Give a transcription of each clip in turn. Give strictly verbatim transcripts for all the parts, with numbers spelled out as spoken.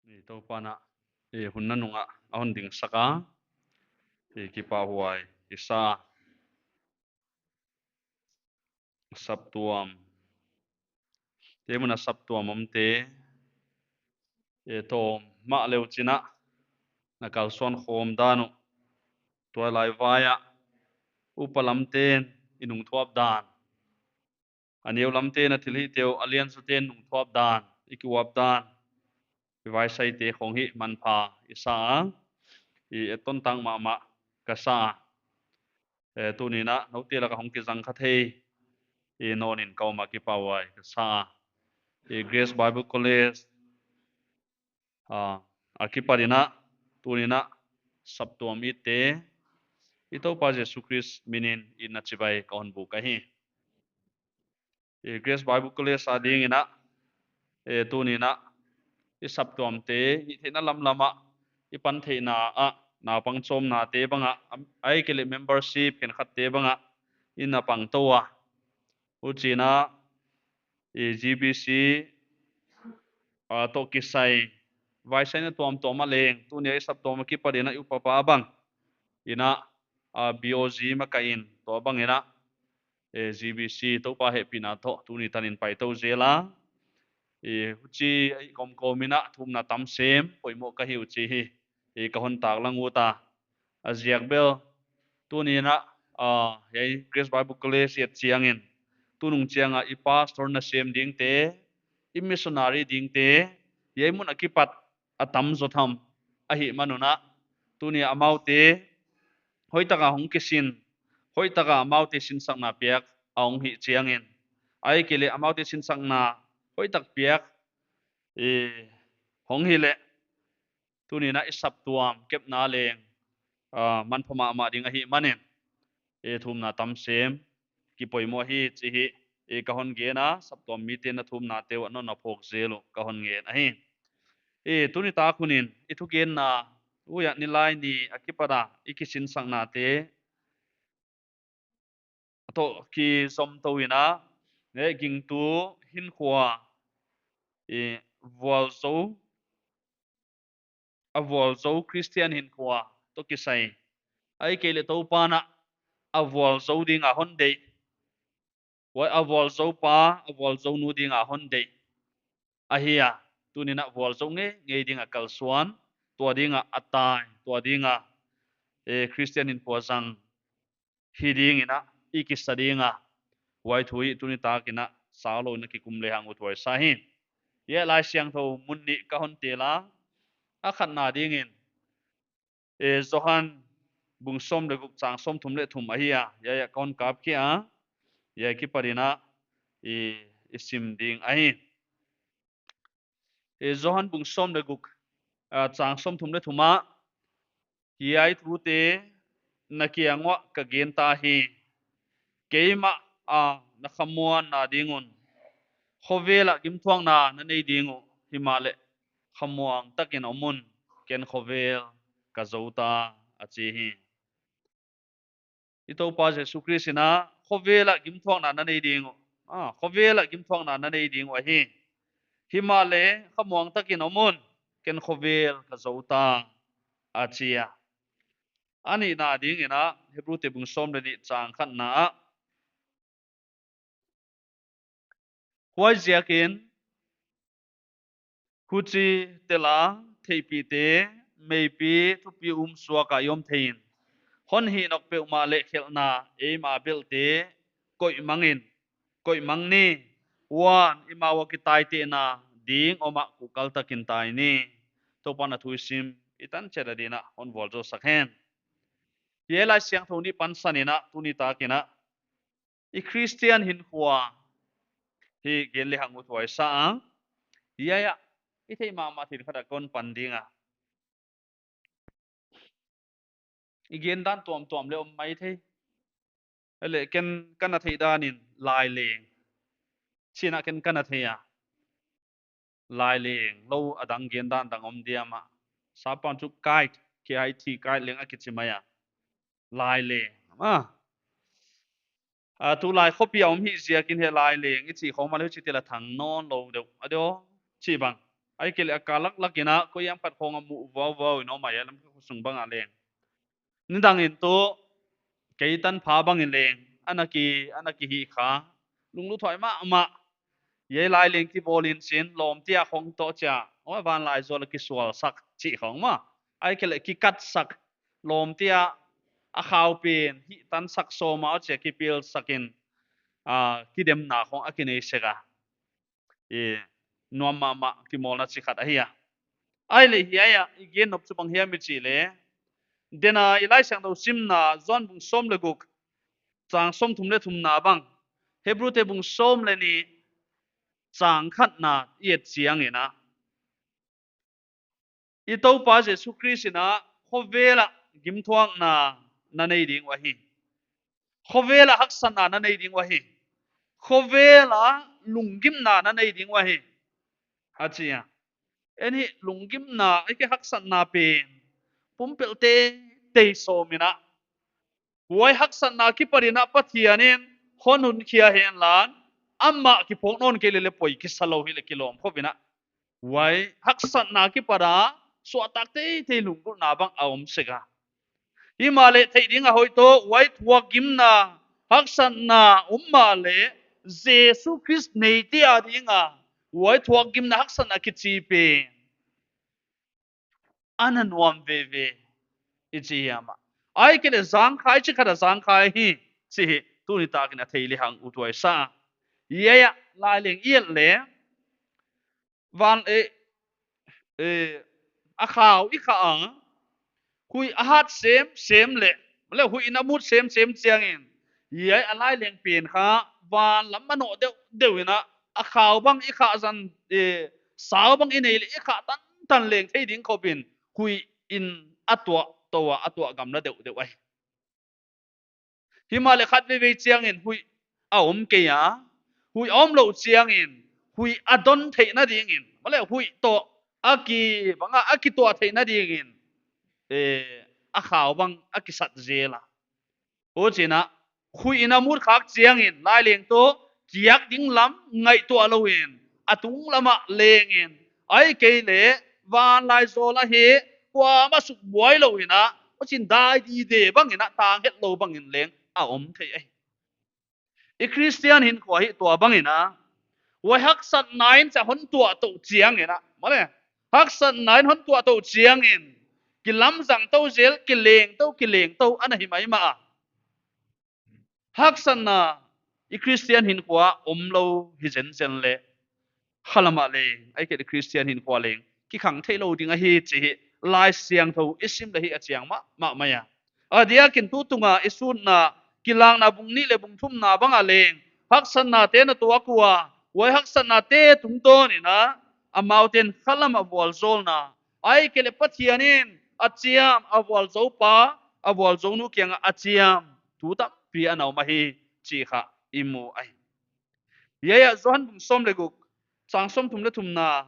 I Toupa'n a, i hun nanung a, a hon dingsak a, i kipahhuai i sa. Saptuam. Te mun a saptuam omte, e, tawm mah leu chin a, na kalsuan khawm dan uh. Tuailai vai a, upa lamte'n i nungthuap dan. A neu lamte'n a thilhihte uh, a lianzate'n nungthuap dan, i kiuap dan. I vaisaite khong hi manpha i sa a, i etton tang mahmah ka sa a. E, tuni'n a, noute lak a hong kizang kha thei, i nawn in ka om a kipahhuai ka sa a. I Grace Bible College, a, a kipat in a, tuni'n a, saptuam itte, i Toupa Jesu Khrist min in itna chibai ka hon buk ahi. I Grace Bible College a ding in a, e, tuni'n a, i saptuamte, i theihna lamlam a, i pan theihna a, naupang chawmnate bang a, am, ahihkeileh membership khenkhatte bang a, i na pang tou a. Huchi'n a, i G B C, a, toh kisai, vaisaina tuamtuam a leng, tuni a i saptuam a kipat in a i upa pa bang in a, a, B O G makaih in, tua bang in a, e, G B C Toupa hehpihna toh, tuni tan in pai tou zel a. E, huchi a i kawmkawm in a thumna tam sem, poimoh ka hi uh chih hi, e, ka hon taklang ut a. A ziak bel, tuni'n a, a, hiai Grace Bible College i et chiang in, tunung chiang a i pastor nasem dingte, i missionary dingte, hiai mun a kipat a tam zaw tham ahihman un a, tuni a amaute, hoihtak a hong kisin, hoihtak a amaute sinsakna piak a hong hih chiang in, ahihkeileh amaute sinsakna hoihtak piak, e, hong hih leh, tuni'n a i saptuam kepna leng, a, manpha mahmah ding ahihman in, e, thumna tam sem, kipoimoh hi chih hi, e, ka hon gen a, saptuam mite'n a thumnate uh a non a phawk zel uh ka hon ngen ahi. E, tuni tak hun in, i thugenna, ui a, Nilaini a kipat a, i kisinsaknate toh kizom tou in a, ne, gingtu hinkhua, e, vualzou, a vualzou Christian hinkhua toh kisai. Ahihkeileh Toupa'n a, a vualzou ding a hon deih. Huai a vualzou pa, a vualzou nu ding a hon deih. Ahi a, tuni'n a vualzou ngeingei ding a kalsuan, tua ding a a tai, tua ding a, e, Christian hinkhua zang hi ding in a, i kisa ding a, huai thu hi tuni tak in a, saulou in a kikum lehang uthuai sa hi. Hiai Laisiangthou mun nih ka hon tel a, a khatna ding in, e, Johan bung sawm leh guk chang sawmthum leh thum ahi a, hiai a ka hon kap khia a, hiai kipat in a, i, i sim ding ahi. E, Johan bung sawm leh guk, a, chang sawmthum leh thum ah, hiai thute na kiang uah ka gen ta hi. Keimah a na khamuanna ding un, khovel ah gimthuakna na nei ding uh, himahleh khamuang takin om un, ken khovel ka zou ta, a chi hi. I Toupa Jesu Khrist in a, khovel ah gimthuakna na nei ding uh. A, khovel ah gimthuakna na nei ding uh ahi. Himahleh, khamuang takin om un, ken khovel ka zou ta, a chi a. A nihna ding in a, Hebrute bung sawm leh nih chang khatna ah, huaiziakin, huchi tel a theihpihte, meipi thupi um suak a i om thei in, hon hih nawk peuhmah leh khelhna eima belte koih mang in, koih mang ni, huan i ma ua kitaitehna ding om ah kuhkal takin tai ni. Toupa'n a thu i sim i tan chiat a ding in a hon vualzawl sak hen. Hiai Laisiangthou nih pansan in a, tuni tak in a, i Christian hinkhua hi gen lehang uthuai sa a. Hiai ah, i theih mahmah thil khat a kon pan ding a. I gen dan tuamtuam leh om maithei. Huleh ken ka na theih dan in laileng. Chih in a ken ka na thei a. Laileng, lou a dang gen dan dang om diam a. Sapa'n chu kite, K I T E, kite leng a kichi mai a. Laileng, a. A, tulai khopi a om hi ziakin hiai laileng i chih khong mah leh huchi tel a thang nawn lou deuh a diaw, chih bang. Ahihkeileh a kal laklak in a, koi hiam khat khong a mu vuauvau in om a, hiai Lamka khosung bang a leng. Nidang in tuh, kei tanpha bang in leng, ana ki, ana kihih kha, lunglut huai mahmah. Hiai lai leng kibawl in chin, lawmte a khong toh chia, aw, vanlaizawl a kisual sak chih khong maw. Ahihkeileh kikat sak, lawmte a, a khau pen, hihtan sak sawm a chia kipil sak in, ah, kidemna khong a kinei sek a. I, nuam mahmah kimawlna chi khat ahi a. Ahihleh hiai a, i gen nop chu bang hiam i chih leh. Den a i Laisiangthou simna, Johan bung sawm leh guk, chang sawmthum leh thumna bang. Hebrute bung sawm leh nih, chang khatna i et chiang in a. I Toupa Jesu Khrist in a, khovel ah gimthuakna na nei ding uh ahi. Khovel ah haksatna na nei ding uh ahi. Khovel ah lunggimna na nei ding uh ahi. A chi a. Eini lunggimna, ahihkeileh haksatna pen pumpelh teitei sawm in a. Huai haksatna kipat in a Pathian in hon hun khia hen la, amah kiphawk nawn kei leh leng poi kisa lou hi leh kilawm khop in a. Huai haksatna kipat a suahtak teitei lunggulhna bang a om sek a. Himahleh theih ding a hoih toh, huai thuakgimna haksatna om mahleh Jesu Khrist neite a ding a, huai thuakgimna haksatna kichi pen ana nuam veve i chi hiam a. Ahihkeileh zangkhai chi khat a zangkhai hi, chi hi, tuni tak in a thei leh hang ut huai sa. Hiai a, lai leng i et leh, van, eh, eh, a khau i khah a, huih a hat semsem leh, leh huih in a mut semsem chiang in, hiai a lai leng pen kha, van lam a noh deuhdeuh in a, a khau bang i khah zan, eh, sau bang i neih leh i khah tantan leng thei ding khop in, huih in a tuah tou a, a tuah gamla deuhdeuh ahi. Himahleh khatveivei chiang in huih a om kei a, huih a om louh chiang in, huih a don theihna ding in, mahleh huih toh a ki, bang a, a kituah theihna ding in, eh, a khau bang a kisat zel a. Huchiin a, huih in a mut khak chiang in, lai leng toh, kiak ding lam ngaihtuah lou in, a tung lam ah leng in, ahihkeileh, vanlaizawl ah hi, kuamah suk buai lou in a, huchiin dai dide bang in a, tang het lou bang in leng, a om thei ahi. I Christian hinkhua hi tua bang in a, huai haksatna in cha hon tuah tou chiang in a, mahleh, haksatna in hon tuah tou chiang in, kilamzang tou zel, kileng tou, kileng tou, ana hi maimah a. Haksatna, i Christian hinkhua om lou hi zenzen leh, khalam ah leng, ahihkeileh Christian hinkhua leng, kikhang theilou ding ahi chih hi, Laisiangthou i sim leh hi a chiang mahmah mai a. A diakin tutung a i sutna, Kilakna bung nih leh bung thumna bang ah leng, haksatnate na tuak ua, huai haksatnate tungtawn in a, amaute'n khalam ah vualzawlna, ahihkeileh Pathian in a chiam a vualzou pa, a vualzou nu kiang ah a chiam, thu tampi ana om ahi, chih kha i mu ahi. Hiai ah Johan bung sawm leh guk, chang sawmthum leh thumna,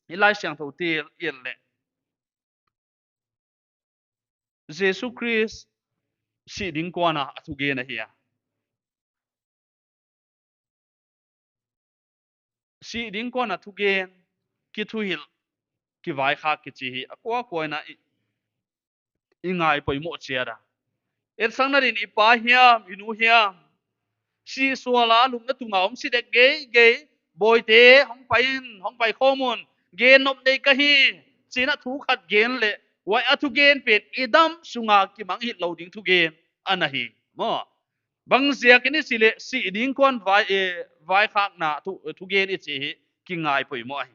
i Laisiangthou te i et leh. Jesu Khrist sih ding kuan a a thugen ahi a. Sih ding kuan a thugen, kithuhilh, kivaikhak kichi hi a kuakua in a i, i ngai poimoh chiat a. Etsakna din i pa hiam, i nu hiam, sih sual a lupna tung a om si dek geigei, bawite, hong pai in, hong pai khawm un, gen nop nei ka hi, chi'n a thu khat gen leh, huai a thugen pen i dam sung a kimangngilh lou ding thugen ana hi. Maw, bang ziakin i chih leh sih ding kuan vai, eh, vaikhakna thu, thugen i chih hi kingai poimoh ahi.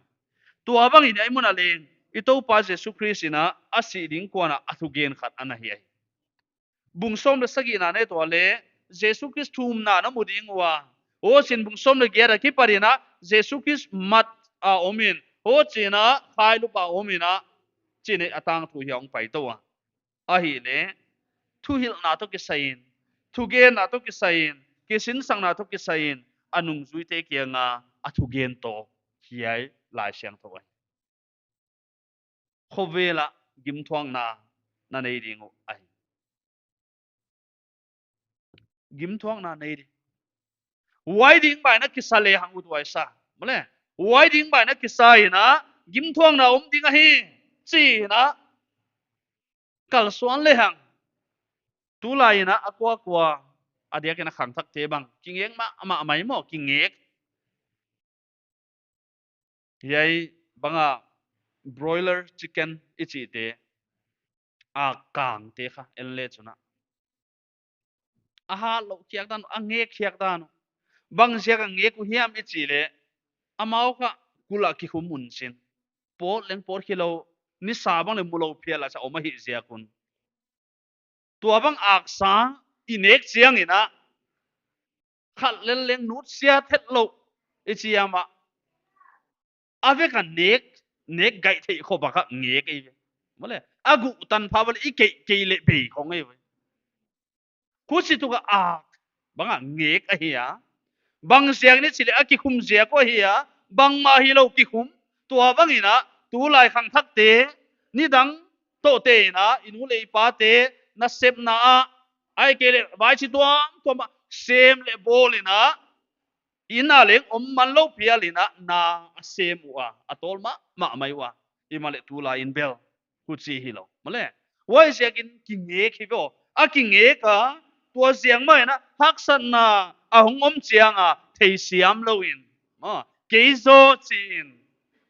Tua bang in hiai mun ah leng, i Toupa Jesu Khrist in a, a sih ding kuan a a thugen khat ana hi ahi. Bung sawm leh sagihna na et ua leh, Jesu Khrist thumna na mu ding ua. Huchiin bung sawm leh giat a kipat in a, Jesu Khrist mat a om in, huchiin a, khailup a om in a, chi'n a tangthu hi a hong pai tou a. Ahihleh, thuhilhna toh kisai in, thugenna toh kisai in, kisinsakna toh kisai in, a nungzuite kiang a, a thugen tou, hiai Laisiangthou ahi. Khovel ah gimthuakna na nei ding uh ahi. Gimthuakna nei ding. Huai ding bang in a kisa leh hang ut huai sa. Mahleh, huai ding bang in a kisa in a, gimthuakna om ding ahi, chi in a kalsuan lehang. Tulai in a kuakua, a diakin a khangthakte bang kingek mahmah mai maw, kingek. Hiai bang a broiler chicken i chihte, a kangte kha en le chun a, a hat louh khiak dan, a ngek khiak dan. Bang ziak a ngek uh hiam i chih leh, amau kha kul a kikhum un chin. Pawt leng pawt khilou, nisa bang leh mulou phial a cha om ahih ziak un. Tua bang aksa i nek chiang in a, khat lel leng nutsia theilou i chi a mah. A vek a nek, nek gaih theih khop a kha ngek ei ve. Maw le, a guh tanpha bang leh i keih, keih leh bei khong ei ve. Huchi tuk a ak bang a ngek ahi a. Bang ziak in i chih leh a kikhum ziak uh ahi a. Bangmah hilou kikhum. Tua bang in a, tulai khangthakte, nidang toh te in a, i nu leh i pate nasepna ah, ahihkeileh vaichi tuamtuam a sem leh bawl in a, inn a leng om manlou phial in a, na a sem ua, a tawl mahmah mai ua. Himahleh tulai in bel huchi hilou. Maw le, huaiziakin kingek hi ve aw. A kingek a, tua ziak mah in a, haksatna a hong om chiang a, theisiam lou in, maw, kei zaw chi in,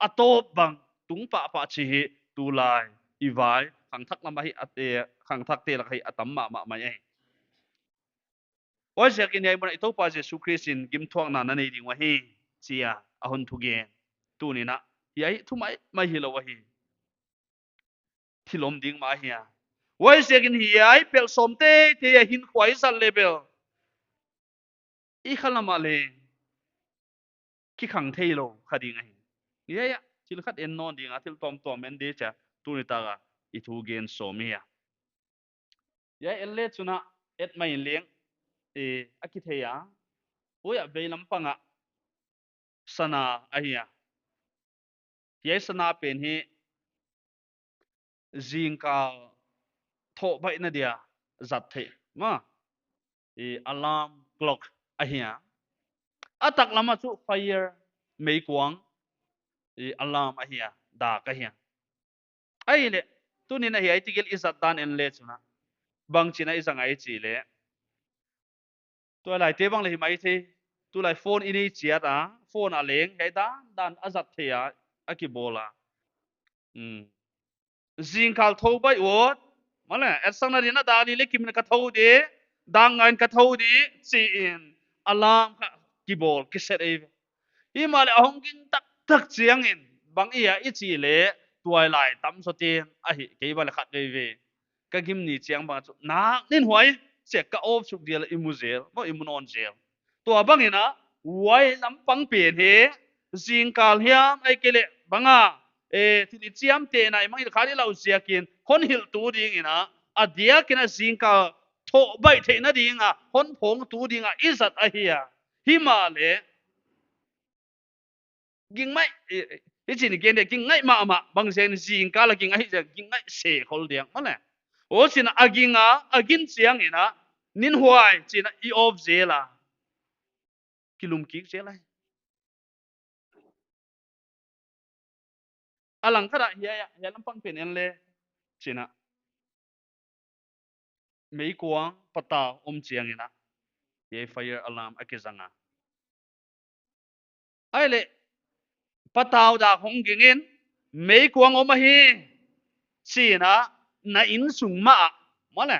a tawp bang tung pahpah chih hi, tulai i vai khangthak lam ahi, a te, khangthakte lak ah hi a tam mahmah mai ahi. Huaiziakin hiai mun ah i Toupa Jesu Khrist in gimthuakna na nei ding uh ahi, chi a a hon thugen. Tuni'n a, hiai thu maimai hilou ahi. Thil om ding mah ahi a. Huaiziakin hiai pelh sawm teitei a hinkhua i zat leh bel, i khalam ah leng kikhang theilou kha ding ahi. Hiai ah thil khat en nawn ding a, thil tuamtuam en di chia, tuni tak a i thugen sawm hi a. Hiai en le chun a, et mai in leng, eh, a kithei a. Huai ah veilam pang ah sana ahi a. Hiai sana pen hi zingkal thoh baihna dia zat theih, maw, i alarm clock ahi a. A taklam ah chu fire, meikuang, i alarm ahi a, dak ahi a. Ahihleh, tuni'n a hiai tegel i zat dan en le chun a, bangchi'n a i zang a i chih leh, tuailaite bang leh hi maithei. Tulai phone i nei chiat a, phone ah leng hiai dandan a zat theih a, a kibawl a. Hmm. Zingkal thoh baih ut, maw le, etsakna dingin a dak li leh kim in ka thoh di, dak nga in ka thoh di, chi in alarm kha kibawl, kiset ei ve. Himahleh a hong ging taktak chiangin, bang hia i chih leh, tuailai tam zaw te'n ahi, kei bang leh khat veve. Ka gim ni chiang bang chu, nak nin huai, chia ka off suk dia leh i mu zel, maw, i mu nawn zel. Tua bang in a, huai lampang pen hi, zingkal hiam, ahihkeileh bang a, eh, thil i chiamtehna i mangngilh kha di lou ziakin, hon hilhtu ding in a, a diakin a zingkal thoh baih theihna ding a, hon phawngtu ding a, i zat ahi a. Himahleh, ging mai, i, i, i chih ni gen de, ging ngai mahmah, bang ziak in zingkal a ging ahih ziak, ging ngai se khol diak, maw le. Huchi'n a ging a, a gin chiangin a, nin huai, chi'n a i off zel a. Kilum kik zel a. A langkhat ah hiai, hiai lampang pen en le, chi'n a, meikuang patau om chiangin a, hiai fire alarm a kizang a. Ahihleh, patau dak hong ging in, meikuang om ahi, chi'n a, na innsung mah ah, maw le,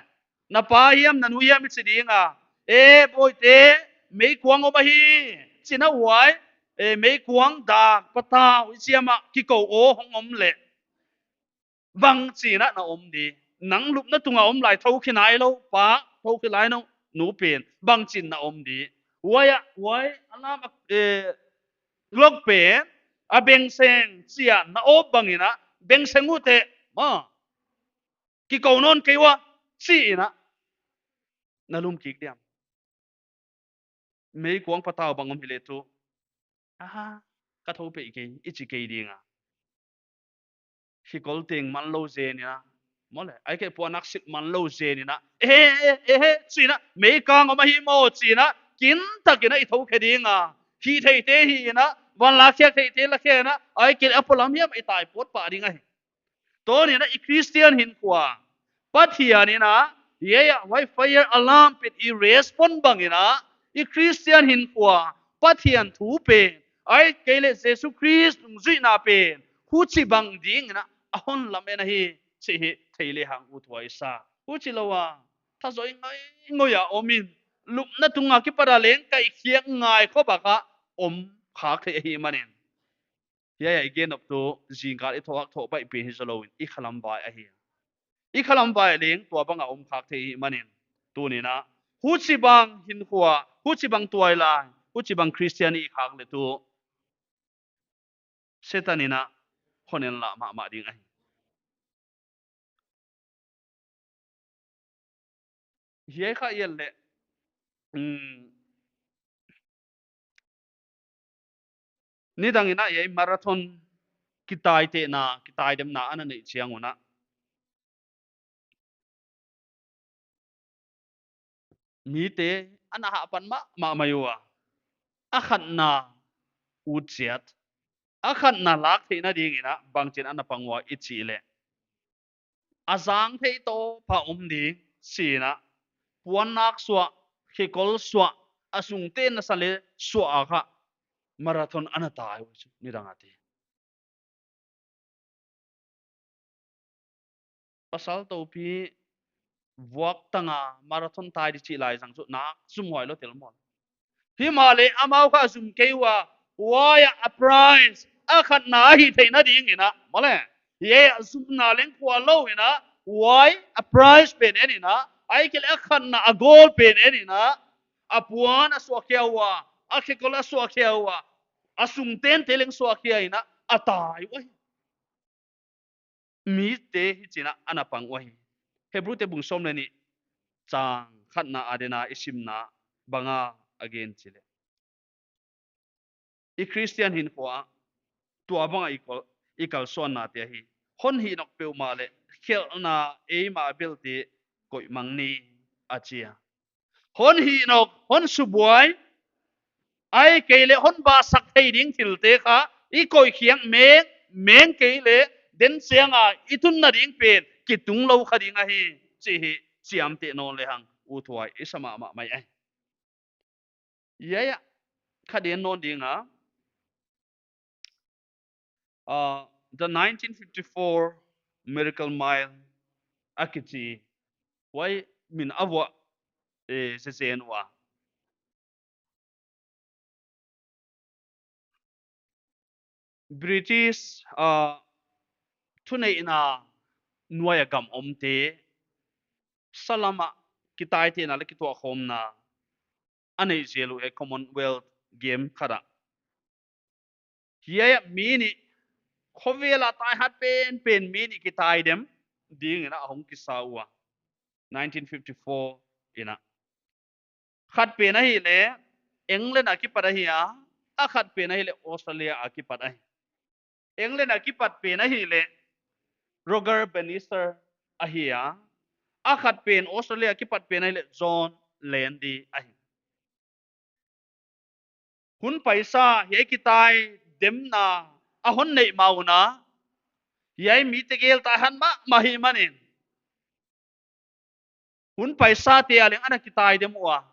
na pa hiam, na nu hiam i chi ding a, e, bawite, meikuang om ahi, chi'n a huai, e, meikuang dak patau i chiam a kikou aw hong om leh, bangchi'n a na om di. Nang lupna tung a om lai, thou khe nailou pa, thou khe nailou nu pen, bangchi'n na om di. Huai ah, huai alarm, eh, clock pen, a bengseng chia na off bang in a, bengseng u te, maw, kikou nawn kei ua, chi in a, na lum kik diam. Meikuang patau bang om hileh tu, aha, ka thou peih kei, i chi kei ding a. Khikol teng manlou zen in a, maw le, ahihkeileh puannak silh manlou zen in a, ehe, ehe, ehe, chi'n a, meikuang om ahi maw, chi'n a, kintak in a i thou khe ding a. Hihtheih te hi in a, Van lakkhiak theite lakkhiak in a, ahihkeileh a polam hiam i tai pawt pah ding ahi. Tuni'n a i Christian hinkhua, Pathian in a, hiai a, huai fire alarm pen i respond bang in a, i Christian hinkhua, Pathian thu pen, ahihkeileh Jesu Khrist nungzuihna pen, huchibang ding in a, a hon lamen ahi, chih hi thei lehang ut huai sa. Huchilou a, thazoi ngaingoi a om in, lupna tunga kipat a leng kaikhiak ngai khop a kha om khak thei ahihmanin. Hiai a i gen nop tuh, zingkal i thoh hak thoh baih pen hi zolou in, i khalam vai ahi. I khalam vai leng tuabang a om khak thei ahihmanin. Tuni'n a, huchibang hinkhua, huchibang tuailai, huchibang Christian i khak leh tuh, Setan in a, hon en lah mahmah ding ahi. Hiai kha i et leh, um, nidang in a hiai marathon kitaitehna, kitaidemna ana neih chiang un a, mite ana hahpan mahmah mai ua. A khatna ut chiat, a khatna lak theihna ding in a bangchin ana pang ua i chih leh, a zang thei tawp a om ding, sin a, puannak suah, khekol suah, a sungten nasa leh suah a kha, marathon ana tai uh chu, nidang a te. Pasal topi vuak tanga marathon tai di chih lai zang chu nak zum huai lou tel maw. Himahleh amau kha zum kei ua, huai a prize, a khatna a hih theihna ding in a, maw leh. Hiai a zumna leng phual lou in a, huai a prize pen en in a, ahihkeileh a khatna a goal pen en in a, a puan a suah khia ua, a khekol a suah khia ua, a sungtente leng suah khia in a, a tai uhi. Mite hichi'n a ana pang uhi. Hebrute bung sawm leh nih chang khatna a dena i simna bang a gen chih leh, i Christian hinkhua tuabang a i kal, i kalsuannate ahi. Hon hih nop peuhmah leh khelhna eimah belte koih mang ni a chi a. Hon hih nop, hon subuai, ahihkeileh hon bahsak thei ding thilte kha i koih khiak mengmeng kei leh, den chiang a i tunna ding pen kitung lou kha ding ahi, chih hi chiamteh nawn lehang ut huai i sa mahmah mai ahi. Hiai a, kha den nawn ding a, uh, the nineteen fifty-four Miracle Mile a kichi, huai min a vuah, eh, zezen ua. British, uh, thuneihna nuai a gam omte, salam a kitaitehna leh kituahkhawmna a neih zel uh e Commonwealth Game khat ah. Hiai a mi nih, khovel a taihat penpen mi nih kitaidem ding in a hong kisa ua, nineteen fifty-four in a. Khat pen ahihleh England a kipat ahi a, a khat pen ahihleh Australia a kipat ahi. England a kipat pen ahihleh Roger Bannister ahi a, a khat pen Australia a kipat pen ahihleh John Landy ahi. Hun paisa hiai kitaidemna a hon neih ma un a, hiai mite gel taihat mahmah ahihmanin, hun paisate a leng ana kitaidem ua.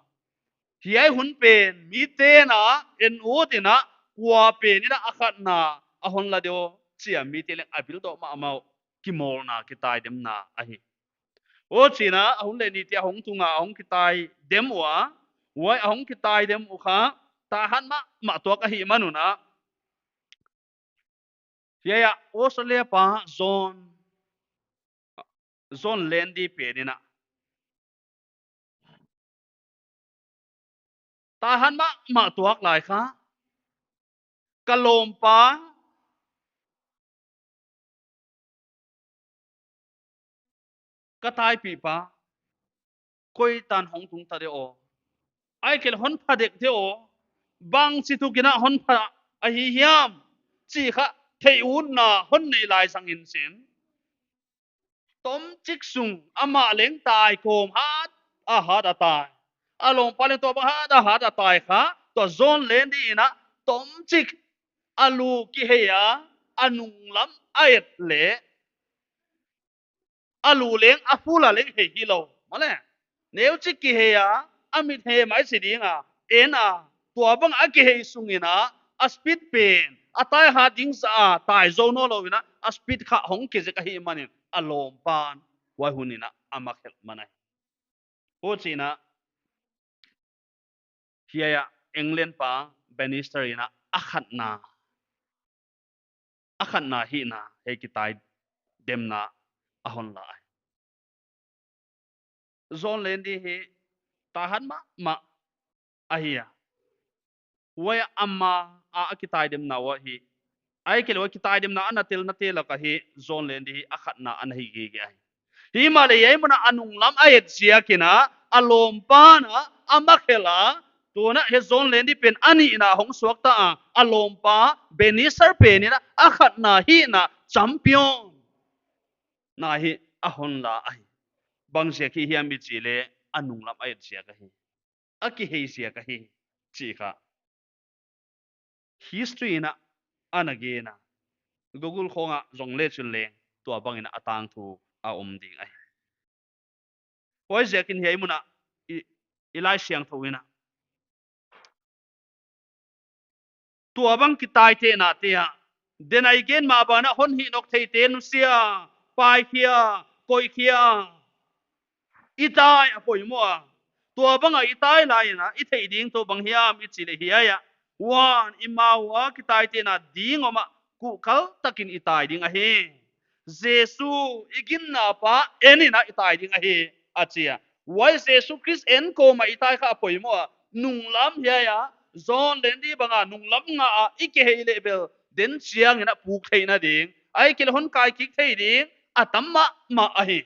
Hiai hun pen mite'n a en ut in a, kua pen in a a khatna a hon la diam chi a mite leng a bil doh mahmah uh, kimawlna kitaidemna ahi. Huchi'n a, a hun leh nite a hong tung a, a hong kitaidem ua, huai a hong kitaidem uh kha, taihat mahmah tuak ahihman un a, hiai a Australia pa John, John Landy pen in a, taihat mahmah tuak lai kha, ka lawmpa, ka taipihpa, koi tan hong tung ta de aw, ahihkeileh hon pha dek de aw, bangchituk in a hon pha ahi hiam, chih kha theih utna hon neih lai zang in chin, tomchik sung amah leng tai kawm hat a hat a tai. A lawmpa leng tuabang hat a hat a tai kha, tua John Landy in a tomchik a lu kihei a, a nunglam a et leh, a lu leng a phul a leng hei hilou. Maw le, neuchik kihei a, a mit he mai si ding a, en a, tuabang a kihei sungin a, a speed pen, a tai hat ding zah a, tai zou nawnlou in a, a speed kha hong kizek ahihmanin, a lawmpa'n, huai hun in a, a makhelh man ahi. Huchiin a, hiai a England pa Bannister in a, a khatna, a khatna hihna, hiai kitaidemna a hon la ahi. John Landy hi tahan mahmah ahi a. Huai a ama a, a kitaidemna uah hi. Ahihkeileh huai kitaidemna ana telna te lak ah hi John Landy hi a khatna ana hi gige ahi. Himahleh hiai mun a a nunglam a et ziakin a, a lawmpa'n a, a makhelh a, tuin a hiai John Landy pen a nihna hong suakta a, a lawmpa Bannister pen in a, a khatna hihna champion na hi a hon la ahi. Bang ziak hiam i chih leh a nunglam a et ziak ahi. A kihei ziak ahi, chih kha history in a ana gen a. Google khong ah zong leh chun leng, tuabang in a tangthu a om ding ahi. Huaiziakin hiai mun a i, i Laisiangthou in a, tuabang kitaitehna te ah, den a i gen mah bang in a hon hih nawk theite nusia, paikhia, koihkhia, i tai a poimoh a. Tuabang a i tai lai in a, i theih ding tuh bang hiam i chih leh hiai a, huan i ma uah kitaitehna ding om a, kuhkal takin i tai ding ahi. Jesu i ginna pa en in a i tai ding ahi, a chi a. Huai Jesu Khrist en kawm a i tai kha a poimoh a. Nunglam hiai a, John Landy bang a nunglam nga a i kihei leh bel, den chiang in a puk theihna ding, ahihkeileh hon kai kik thei ding, a tam mahmah ahi.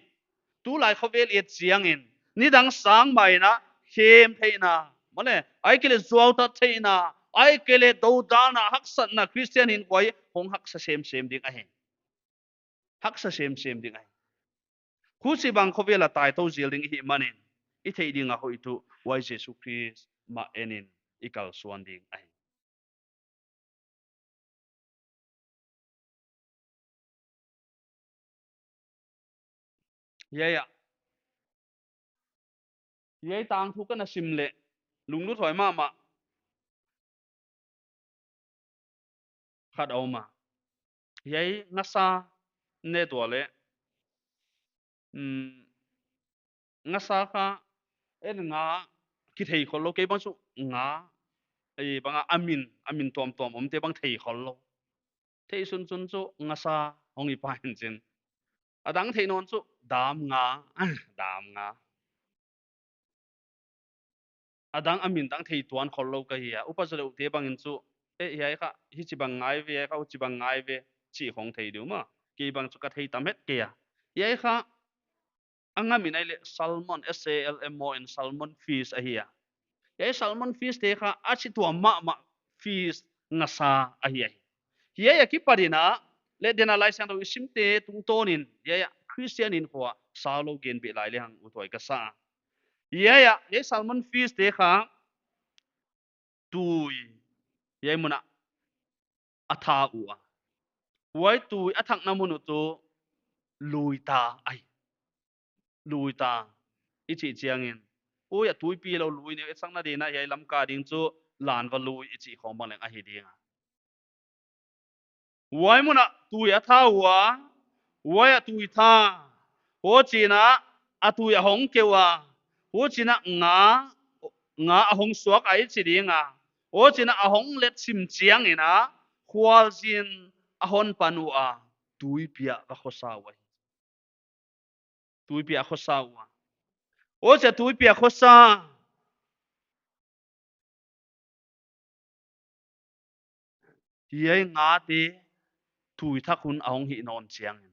Tulai khovel i et chiangin, nidang sang mah in a khem theihna, maw le, ahihkeileh zuautat theihna, ahihkeileh dodalna, haksatna, Christian hinkhua hong haksa semsem ding ahi. Haksa semsem ding ahi. Huchibang khovel a taitou zel ding i hihmanin, i theih ding a hoih tuh, huai Jesu Khrist mah en in i kalsuan ding ahi. Hiai a, hiai tangthu ka na sim leh, lunglut huai mahmah khat a om a. Hiai ngasa ne tua leh, mm, ngasa kha, en nga kithei khollou, kei bang chu nga, ei bang a, a min, a min tuamtuam omte bang thei khollou. Thei sunsun chu ngasa hong hi pah in chin. A dang theih nawn chu dam nga, dam nga. A dang a min dang thei tuan khollou ka hi a. Upa Zaleu te bang in chu, eh, hiai kha, hichibang ngai ve, hiai kha, huchibang ngai ve, chih khong thei diu maw. Kei bang chu ka thei tam het kei a. Hiai kha, a nga min ahihleh salmon, S A L M O N, salmon fish ahi a. Hiai salmon fish te kha a chituam mahmah fish ngasa ahi a. Hiai a kipat in a, leh den a Laisiangthou i simte tungtawnin, hiai a Christian hinkhua saulou gen beh lai lehang uthuai ka sa. Hiai a, hiai salmon fish te kha, tui, hiai mun a a tha ua. Huai tui a thakna mun uh tuh luita ahi. Luita i chih chiangin, ui a tuipi lou lui neu, etsakna dingin a hiai Lamka ding chu lanva lui i chih khong bang leng ahi ding a. Huai mun a tui a tha ua, huai a tui tha. Huchiin a, a tui a hong keu a. Huchiin a nga, nga a hong suak a i chi ding a. Huchiin a, a hong let sim chiangin a, khualzin a hon pan ua, tuipi ah va khosa ua. Tuipi ah khosa ua. Huchia tuipi ah khosa. Hiai ngate tui thak hun a hong hih nawn chiangin,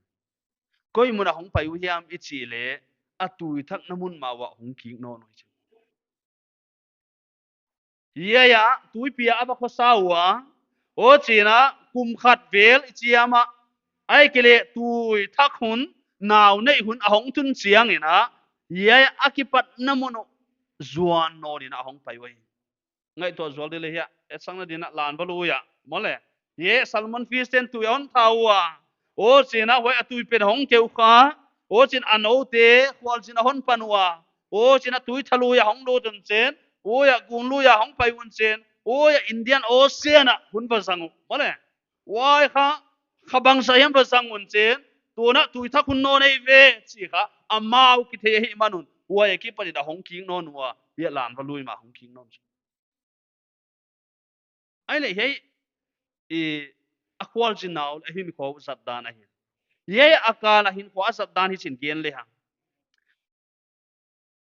koi mun a hong pai uh hiam i chih leh, a tui thakna mun mah uah hong kik nawn uh hi. Hiai a tuipi ah a va khosa ua, huchiin a kum khat vel i chiam a, ahihkeileh tui thak hun nau neih hun a hong tun chiangin a, hiai a kipatna mun uh zuan nawn in a hong pai uh hi. Ngaihtuah zual di leh hiai, etsakna dingin a lanva lui ah, maw le, Ye, salmon fish ten tui a hon tha ua. Huchiin a huai a tui pen hong keu kha. Huchiin a noute khualzin a hon pan ua. Huchiin a tui thalui a hong lut un chiin, huai a gunlui a hong pai un chiin, huai a Indian Ocean a hon va zang uh. Maw le. Huai kha, kha bangzah hiam va zang un chiin, tuin a tui thak hun nawn ei ve, chi kha, amau kithei ahihman un. Huai a kipanin a hong kik nawn ua, hiai lam va lui mah hong kik nawn. Ahihleh hiai, i, a khualzin nau, a hinkhua zat dan ahi. Hiai a kal a hinkhua zat dan hichiin gen le hang.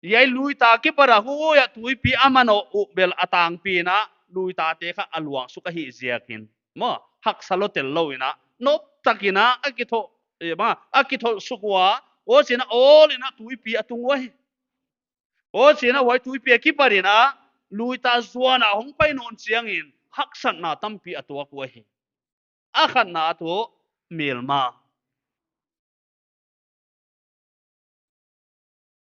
Hiai luita kipat a huai a tuipi a man uh bel a tangpi in a luitate kha a luang suk ahih ziakin. Maw, haksa lou tel lou in a, nop takin a, a kitho, e, bang, a kitho suk ua, huchiin a awl in a tuipi a tung uhi. Huchiin a huai tuipi a kipat in a, luita zuan a hong pai nawn chiangin, haksatna tampi a tuak uhi. A khatna tuh, melma.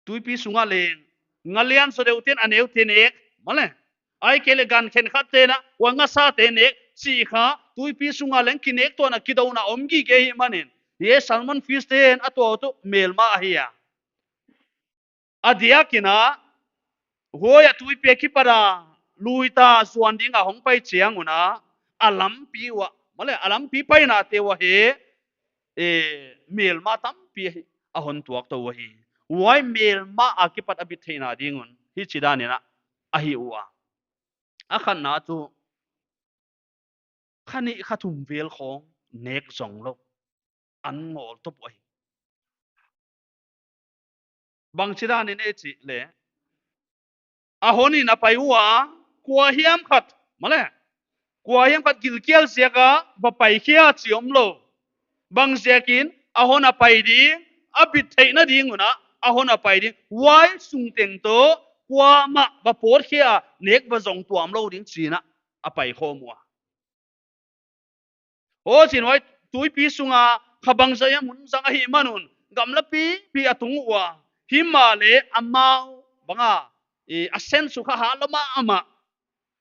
Tuipi sunga leng, nga lian zaw deuh ten a neute nek, maw le. Ahihkeileh gan khenkhat ten a, huai ngasate nek, chi kha, tuipi sunga leng kinek tuahna kidouna om gige ahihmanin. Hiai salmon fish ten a tuah tuh melma ahi a. A diakin a, huai a tuipi a kipat a, luita zuan ding a hong pai chiang un a, a lampi ua, maw le, a lampi painate ua hi, e, melma tampi hi, a hon tuak tou uhi. Huai melma a kipat a bit theihna ding un, hichi dan in a, ahi ua. A khatna tuh, kha nih kha thum vel khong nek zong lou. An ngol top uhi. Bangchi dan in e chih le. A hon in a pai ua, kua hiam khat, maw le. Kua hiam khat gilkial ziak a, va pai khia chi om lou. Bang ziakin, a hon a pai ding, a bit theihna ding un a, a hon a pai ding. Huai sung teng tuh, kuamah va pawt khia, nek va zong tuam lou ding chiin a, a pai khawm ua. Huchiin huai tuipi sunga kha bangzah hiam hun zang ahihman un, gamla pipi a tung ua. Himahleh amau bang a, e, a sense uh kha hat lou mahmah.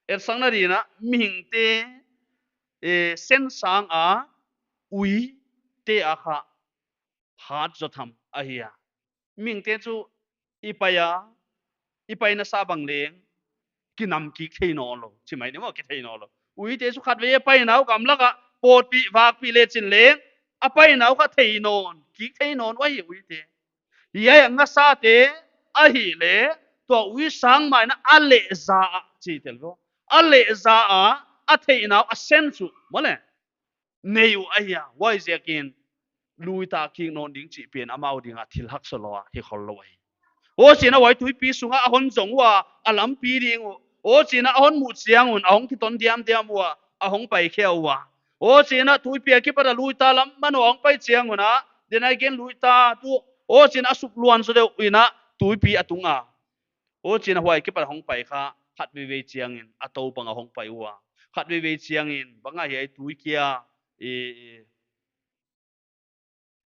Etsakna dingin a mihingte, e, sense sang a uite a kha hat zaw tham ahi a. Mihingte tuh i pai a, i paina sa bang leng, kinam kik thei nawn lou, chi mai ni maw, kithei nawn lou. Uite tuh khatvei a paina uh gamlak a, pawtpih, vakpih lechin leng, a paina uh kha thei nawn, kik thei nawn uhi uite. Hiai a ngasate ahihleh, tua ui sang mai in a lehza a, chi tel vo. A lehza a, a theihna uh a sense uh, maw le. Nei uh ahi a, huaiziakin luita kik nawn ding chih pen amau ding a thil haksa lou a, hi khol lou ahi. Huchiin a huai tuipi sunga a hon zong ua, a lampi ding uh. Huchiin a hon muh chiang un, a hong kiton diamdiam ua, a hong pai khia ua. Huchiin a tuipi a kipat a luita lam man ua hong pai chiang un a, then again luita tuh. Huchiin a suk luan zaw deuh in a, tuipi a tung a. Huchiin a huai kipat hong pai kha, khatveivei chiangin, a tou bang a hong pai ua. Khatveivei chiangin, bang a hiai tui kia, e, e,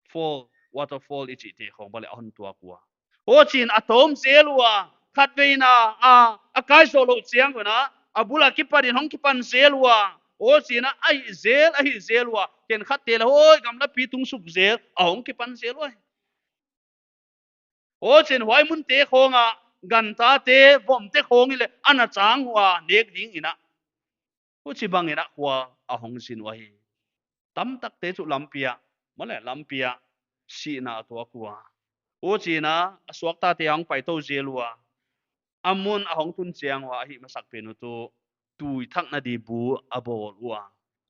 fall, waterfall i chihte khong bang leh a hon tuak ua. Huchiin a tawm zel ua, khatveina, a, a kai zoh louh chiang un a, a bul a kipat in hong kipan zel ua. Huchiin a, a hih zel, a hih zel ua. Khenkhatte leh huai gamlapi tung suk zel, a hong kipan zel ua. Huchiin huai munte khong a, gantate, vomte khong in leh, ana chang ua, nek ding in a. Huchibang in a khua, a hong zin uhi. Tamtakte tuh lampi a, maw le lampi a, sihna a tuak ua. Huchiin a, a suaktate hong pai tou zel ua. A mun a hong tun chiang ua, a hih masak pen uh tuh, tui thakna di bu a bawl ua.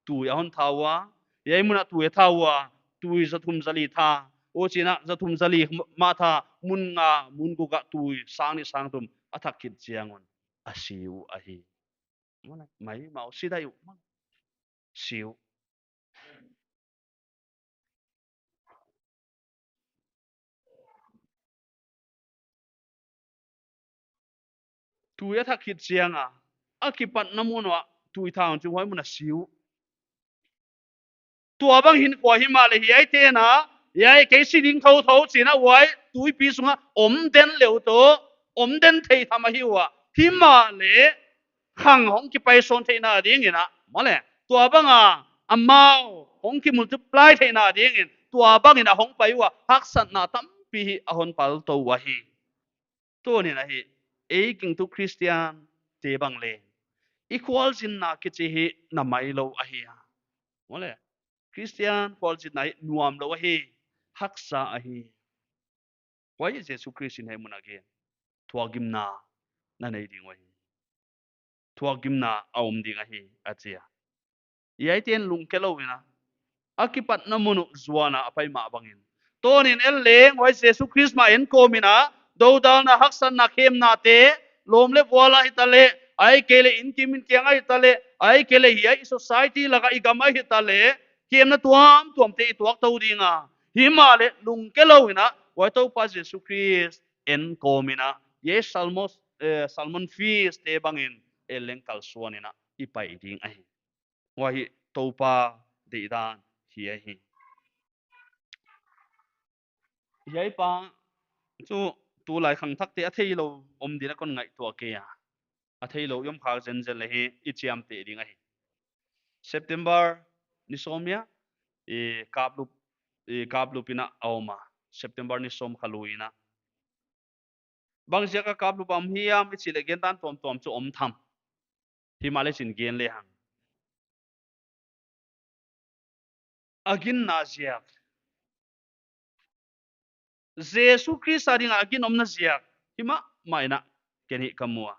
Tui a hon tha ua, hiai mun a tui a tha ua, tui zathum zali tha. Huchiin a zathum zali mah tha, mun nga, mun guk a tui, sang nih sang thum, a thak khit chiang un, a si uh ahi. Maw le, maimau si dai uh, maw le. Si uh. Tui a thak khit chiang a, a kipatna mun uah tui tha un chiin huai mun a si uh. Tuabang hinkhua himahleh hiaite'n a, hiai kei si ding thotho chiin a huai tuipi sunga om den leh uh tuh, om den thei tham ahi ua. Himahleh khang hong kipai sawn theihna dingin a, maw le. Tuabang a, amau hong kimultiply theihna dingin tua bangin a hong pai ua, haksatna tampi hi a hon paltou ahi. Tuni'n ahi, ei gingtu Christian te bang leng, i khualzinna kichi hi na mailou ahi a. Maw le, Christian khualzinna hi nuamlou ahi, haksa ahi. Huai Jesu Khrist in hiai mun a gen, thuakgimna na nei ding uh ahi. Thuakgimna a om ding ahi, a chi a. Hiaite'n lungke louin a, a kipatna mun uh zuan a a pai mah bangin, tuni'n ei leng huai Jesu Khrist mah en kawmin a, dodalna, haksatna, khemnate, lawm leh vual a hitaleh, ahihkeileh inn kim inn kiang a hitaleh, ahihkeileh hiai i society lak a i gam a hitaleh, khemna tuamtuamte i tuak tou ding a. Himahleh lungke louin a, huai Toupa Jesu Khrist en kawmin a, hiai Salmon, eh, Salmon Feast te bangin ei leng kalsuanin a i pai ding ahi. Huai hi Toupa deihdan hi ahi. Hiai pa chu tulai khangthakte a theilou om ding a kon ngaihtuah kei a. A theilou i om khak zenzen leh hi i chiamteh ding ahi. September ni sawm a, i kaplup, i kaplupna a om a. September ni sawm kha luin a. Bang ziak a kaplup a om hiam i chih leh gendan tuamtuam chu om tham. Himahleh chin gen lehang, a ginna ziak, Jesu Khrist a ding a a ginomna ziak hi mahmah in a, ken hi ka mu a.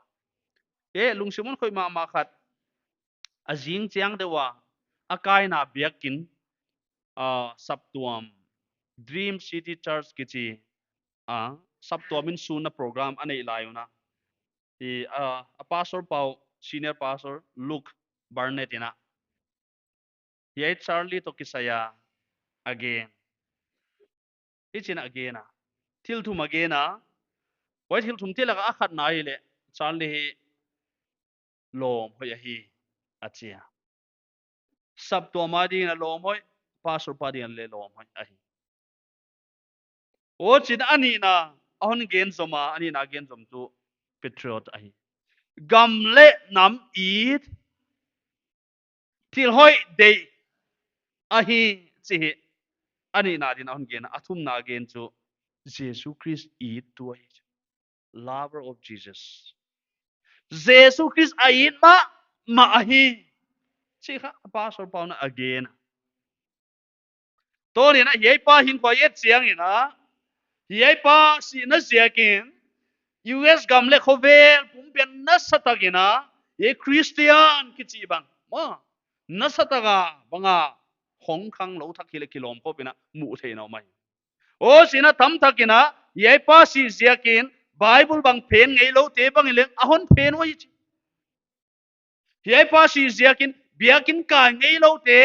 Eh, lungsim hon khoih mahmah khat, a zing chiang deuh a, a kaina biakin, ah, saptuam, Dream City Church kichi, ah, saptuam in sunna program a neih lai un a, i, ah, a pastor pa uh, senior pastor Luke Barnett in a, hiai Charlie toh kisai a a gen, hichi'n a gen a, thil thum a gen a. Huai thil thumte lak a a khatna ahihleh, Charlie hi lawm hoih ahi, a chi a. Saptuam a dingin a lawm hoih, pastor pa dingin leng lawm hoih ahi. Huchiin a nihna a hon gen zom a, a nihna gen zom chu patriot ahi. Gam leh nam it, thil hoih deih ahi, chih hi a nihna dingin a hon gen a. A thumna a gen chu Jesu Khrist ittu ahi. Lover of Jesus. Jesu Khrist a it mahmah ahi, chih kha a pastor pa un a gen a. Tuni'n a hiai pa hinkhua i et chiangin a, hiai pa sihna ziakin U S gam leh khovel pumpi a nasatak in a, hiai Christian kichi bang, maw, nasatak a bang a hong khanglou thak hileh kilawm khop in a muh theihna om ahi. Huchiin a tamtak in a, hiai pa sih ziakin Bible bang phen ngeiloute bang in leng a hon phen uhi chi. Hiai pa sih ziakin biakin kai ngeiloute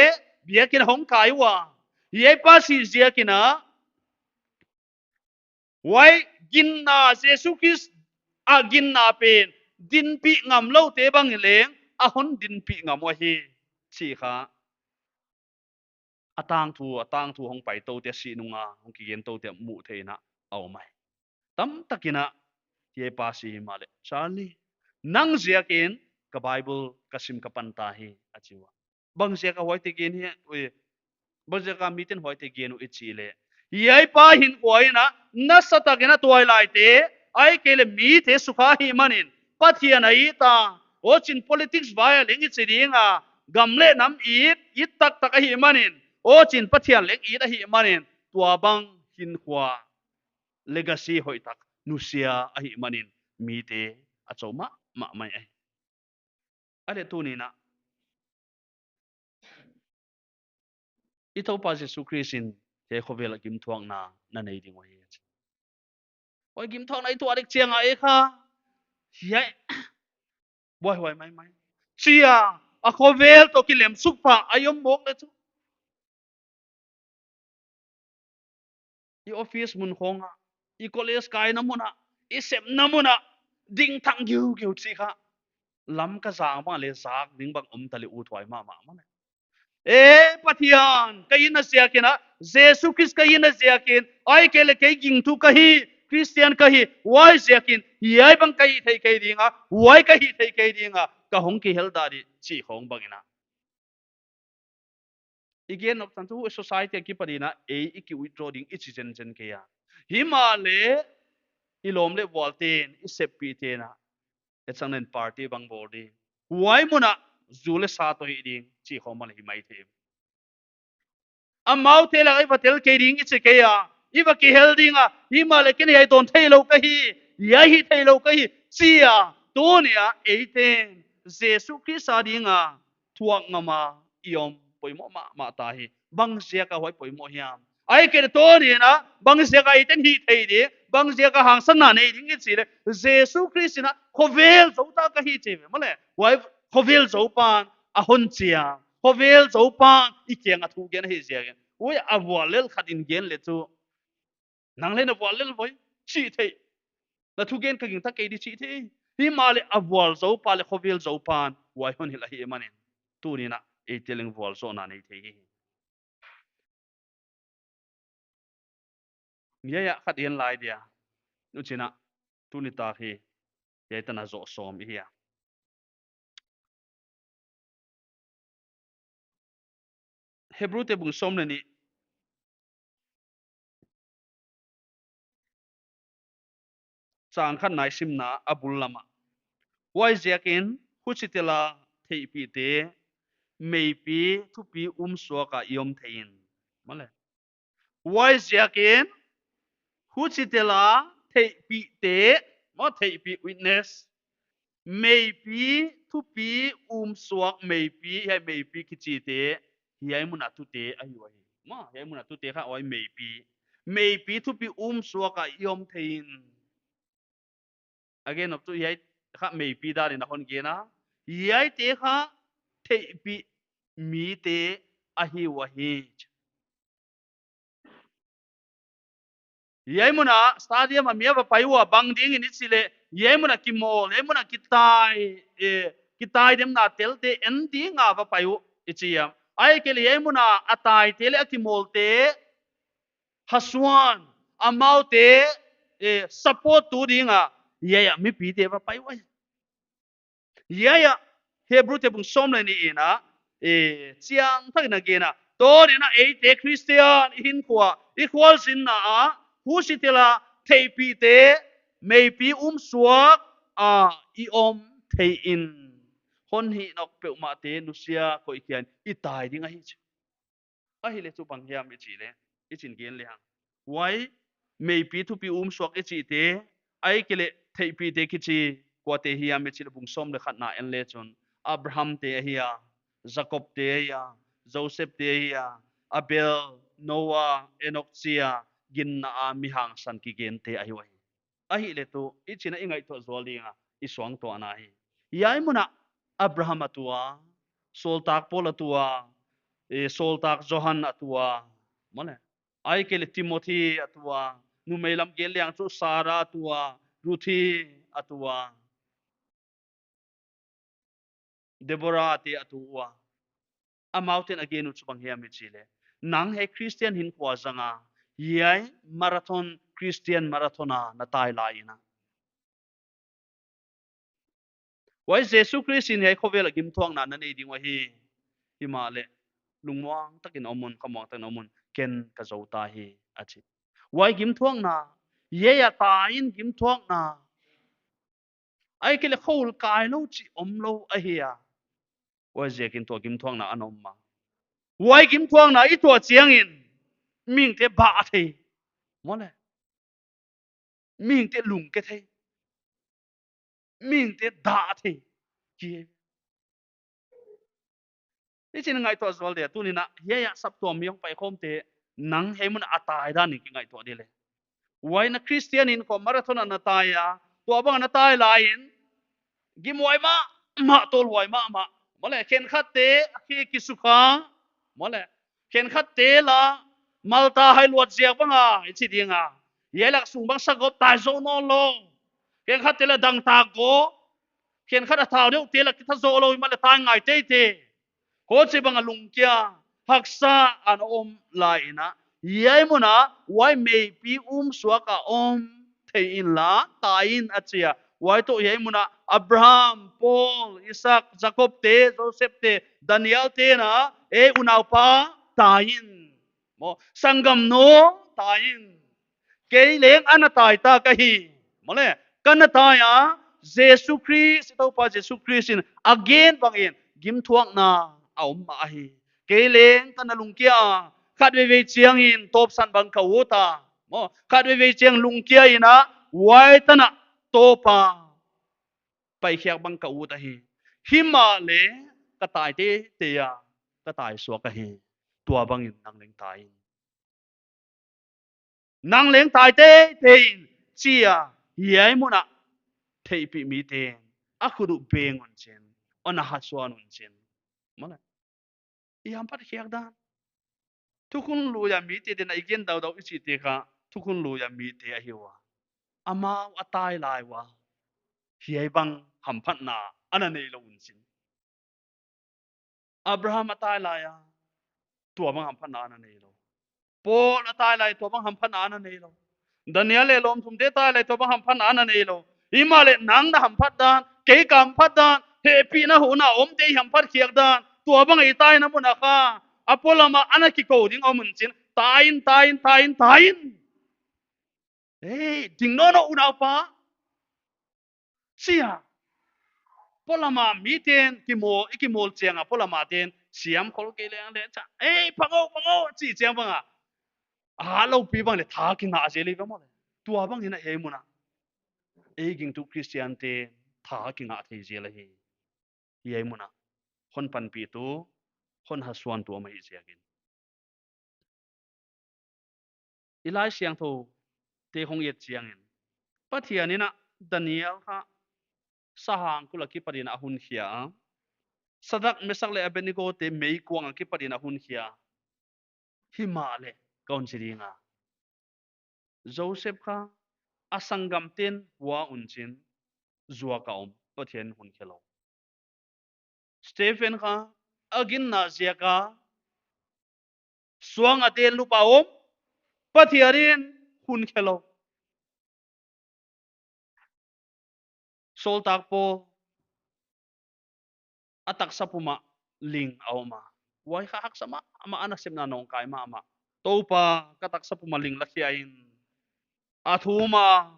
biakin hong kai ua. Hiai pa sih ziakin a, huai ginna, Jesu Khrist a ginna pen dinpih ngamloute bang in leng a hon dinpih ngam uhi, chih kha a tangthu, a tangthu hong paitoute, a sih nunga hong kigentute muh theihna a om ahi. Tamtak in a, hiai pa sih himahleh, Charlie, nang ziakin ka Bible ka sim ka pan ta hi, a chi ua. Bang ziak a huaite gen hi, ui, bang ziak a miten huaite gen uh i chih leh, hiai pa hinkhua in a, nasatak in a tuailaite, ahihkeileh mite sukha ahihmanin, Pathian a it a, huchiin politics vai a leng i chi ding a, gam leh nam it, it taktak ahihmanin, huchiin Pathian leng it ahihmanin, tua bang hinkhua, legacy hoihtak nusia ahihmanin mite a chou mahmah mai ahi. Ahihleh tuni'n a, i Toupa Jesu Khrist in hiai khovel a gimthuakna na nei ding uhi, a chi. Huai gimthuakna i tuah dek chiang a ei kha, hiai, buaihuai maimai, chi a, a khovel toh kilem suk pah a i om mawk leh chu, i office mun khawng a, i college kaina mun a, i sepna mun a, dingthang giugiu chih kha, Lamka zang bang leh zak ding bang om taleh uthuai mahmah maw le. E Pathian, ka itna ziakin a, Jesu Khrist ka itna ziakin, ahihkeileh kei gingtu ka hi, Christian ka hi, huai ziakin hiai bang ka hih theih kei ding a, huai ka hih theih kei ding a, ka hong kihel dah di, chih khawng bang in a. I gen nop tan chu society a kipan in ei i ki withdraw ding i chi zenzen kei a. Himahleh i lawm leh vualte'n, i seppihte na, e chang nen party bang bawl ding, huai mun ah zu leh sa toh hih ding chi khawm a leh hi maithei. Amaute lak ah i va tel kei ding i chi kei a, i va kihel ding a, himahleh ken hiai dawn theilou ka hi, hiai hih theilou ka hi chi a. Tuni a eite'n Jesu Khrist a ding a thuak ngam a i om poimoh mahmah ta hi. Bang ziak a huai poimoh hiam? Ahihkeileh tuni in a bang ziak a eite'n hih thei ding, bang ziak a hangsanna nei ding i chih leh, Jesu Khrist in a khovel zou ta ka hi chi ve maw leh. Huai khovel zoupa'n a hon chiang, khovel zoupa'n i kiang a thu gen ahih ziakin. Huai a vuallel khat in gen leh chu, nang leh na vuallel voi chi thei. Na thugen ka gingta kei di chi thei. Himahleh a vualzou pa leh khovel zoupa'n huai hon hilh ahihmanin, tuni in a eite leng vualzawhna nei thei hi. Hiai ah khat i en lai dia. Huchiin a, tuni tak hi hiai tan a zoh sawm i hi a. Hebrute bung sawm leh nih, chang khatna i simna a bul lam ah, huaiziakin huchitel a theihpihte meipi thupi um suak a i om thei in. Maw leh. Huaiziakin huchitel a theihpihte, maw, theihpih, witness, meipi thupi um suak, meipi, hiai meipi kichite, hiai mun a tute ahi uhi. Maw, hiai mun a tute kha huai meipi, meipi thupi um suak a i om thei in. A gen nop chu hiai kha meipi dan in a hon gen a, hiaite kha theihpih mite ahi uhi. Hiai mun a stadium a mi a va pai ua, bang ding in i chih leh, hiai mun a kimawl, hiai mun a kitai, eh, kitaidemna telte en ding a va pai uh i chi a. Ahihkeileh hiai mun a a taite leh a kimawlte hasuan, amaute, eh, support tu ding a hiai a mipite va pai uhi. Hiai ah Hebrute bung sawm leh nih in a, eh, chiangtak in a gen a, tuni in a eite Khristian i hinkhua, i khualzinna ah huchitel a theihpihte meipi um suak a i om thei in. Hon hih nokpeuhmahte nusia koih khia in i tai ding ahi chu. Ahihleh chu bang hiam i chih leh, i chin gen lehang, huai meipi thupi um suak i chihte, ahihkeileh theihpihte kichi kuate hiam i chih leh, bung sawm leh khatna en leh chun, Abrahamte ahi a, Jakobte ahi a, Josepte ahi a, Abel, Noah, Enok chi a, ginna a mi hangsan kigente ahi uhi. Ahihleh tu i chin a i ngaihtuah zual ding a i suangtuahna hi, hiai mun a Abraham a tu a, sawltak Paul a tu a, eh, sawltak Johan a tu a, maw leh, ahihkeileh Timothy a tu a, numei lam gen lehang chu Sarah a tu a, Ruthi a tu a, Deborah te a tu ua. Amaute'n a gen uh chu bang hiam i chih leh, nang hiai Khristian hinkhua zang a, hiai marathon, Khristian marathon a na tai lai in a, huai Jesu Khrist in hiai khovel a gimthuakna na nei ding uhi. Himahleh lungmuang takin om un, khamuang takin om un, ken ka zou ta hi, a chi. Huai gimthuakna, hiai a tai in gimthuakna, ahihkeileh khua kai lou chih omlou ahi a. Huaiziakin tua gimthuakna ana om a. Huai gimthuakna i tuah chiangin mihingte bah thei, maw leh, mihingte lungke thei, mihingte dah thei. Ki, i chin ngaihtuah zual dia, tuni in a hiai a saptuam mi hong paikhawmte, nang hiai mun a tai dan in kingaihtuah di leh, huai na Khristian hinkhua marathon a na tai a, tuabang a na tai lai in gimhuai mahmah, tawlhuai mahmah, maw leh, khenkhatte a khe kisukha, maw leh, khenkhatte la Malta hai luat ziak bang a i chi ding a, hiai lak sung bang sagawp tai zou nawnlou, khenkhatte la dangtak gawp, khenkhat a thau deuhte la kitha zou lou, himahleh tai ngai teitei. Huchibang a lungkia, haksa ana om lai in a, hiai mun a huai meipi um suak a om thei inla tai in, a chi a. Huai toh hiai mun a Abraham, Paul, Isaac, Jakob te, Joseph te, Daniel te'n a, ei unaupa, tai in. Maw, sanggam nu, tai in. Kei leng ana tai ta ka hi. Maw le, ka na tai a, Jesu Khrist, Toupa Jesu Khrist in a gen bangin gimthuakna a om mah ahi. Kei leng ka na lungkia a, khatveivei chiangin tawpsan bang ka ut a. Maw, khatveivei chiang lungkia in a, huai tan a Toupa paikhiak bang ka ut ahi. Himahleh ka tai teitei a, ka tai suak ahi. Tua bangin nang leng tai in. Nang leng tai teitei in, chi a, hiai mun a theihpih miten a khut uh beng un chin, hon hasuan un chin. Maw le, i hamphat khiak dan. Thukhun lui a mite di'n a i gen daudau i chihte kha, thukhun lui a mite ahi ua. Amau a tai lai ua, hiai bang hamphatna ana neilou un chin. Abraham a tai lai a, tua bang hamphatna ana neilou. Paul a tai lai, tua bang hamphatna ana neilou. Daniel leh lawmthumte tai lai, tua bang hamphatna ana neilou. Himahleh nang na hamphat dan, kei ka hamphat dan, hehpihna hun a omte i hamphat khiak dan, tua bang i taina mun a kha, a polam a ana kikou ding om un chin, tai in, tai in, tai in, tai in. Ei, ding nawn un, unaupa. Sia. Polam a miten kimawl, i kimawl chiang a polam a ten siam khol kei leng leh cha. Ei, phang o, phang o, chi chiang bang a, a lou pi bang leh tha kingah zel hi ve maw le. Tua bangin a hiai mun a ei gingtu Khristiante tha kingah thei zel ahi. Hiai mun a hon panpihtu, hon hasuantu a om ahih ziakin. I Laisiangthou te hong et chiangin, Pathian in a Daniel kha sahang kul a kipat in a hon khia a, Sadrak, Mesak leh Abednego te meikuang a kipat in a hon khia. Himahleh ka hon chi ding a, Joseph kha a sanggamten hua un chin, zuak a om, Pathian in hon khe lou. Stephen kha a ginna ziak a suang a tel lup a om, Pathian in hon khe lou. Sawltak Paul a taksa pum a ling a om a. Huai kha haksa mahmah, ana sepna nawngkai mahmah. Toupa, ka taksa pum a ling la khia in, a thum a,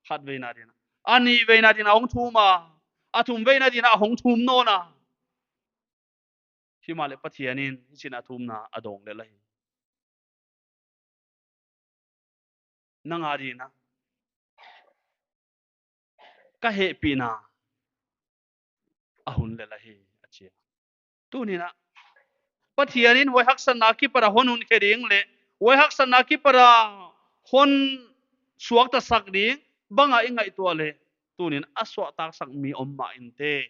khatveina din a. A nihveina din a hong thum a. A thumveina din a hong thum nawn a. Himahleh Pathian in hichi'n a thumna a dawng lel ahi. Nang a din a ka hehpihna a hun lel ahi, a chi a. Tuni'n a Pathian in huai haksatna kipat a hon hun khe ding leh huai haksatna kipat a hon suaktasak ding bang a i ngaihtuah leh, tuni'n a suahtaksak mi om mah inteh.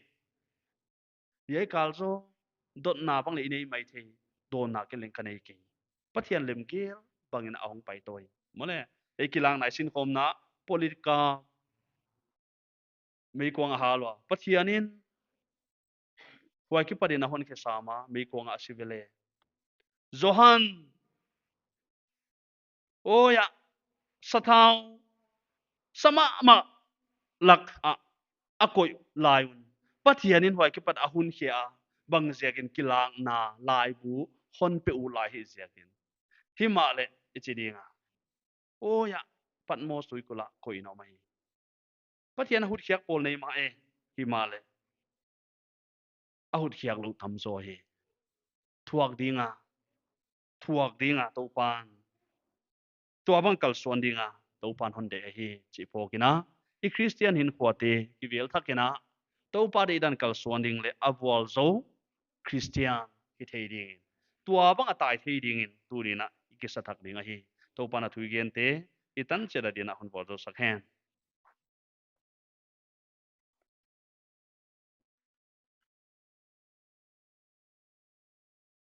Hiai kal zaw dotna bang leh i nei maithei, dawnna ken leng ka nei kei. Pathian lemgel bangin a hong pai ta hi. Maw le, ei kilakna i sinkhawmna, Polycarp meikuang a hal ua, Pathian in huai kipat in a hon khe sam a, meikuang a si ve le. Johan, aw ya, sathau sa mahmah lak a a koih lai un, Pathian in huai kipat a hon khia a, bang ziakin, kilakna laibu hon pe uh lai ahih ziakin. Himahleh i chi ding a, aw ya, Patmos tuikulh a koih in a om ahi. Pathian a hutkhiak pawl nei mah e, himahleh a hutkhiak lou tam zaw hi. Thuak ding a, thuak ding a Toupan, tua bang kalsuan ding a Toupan hon deih ahi chih phawk in a, i Khristian hinkhua te i vel thak in a, Toupa deihdan kalsuan ding leh a vualzou Khristian hi thei dingin, tua bang a tai thei dingin tuni'n a i kisa thak ding ahi. Toupan a thu i gente i tan chiat a din a hon vualzou sak hen.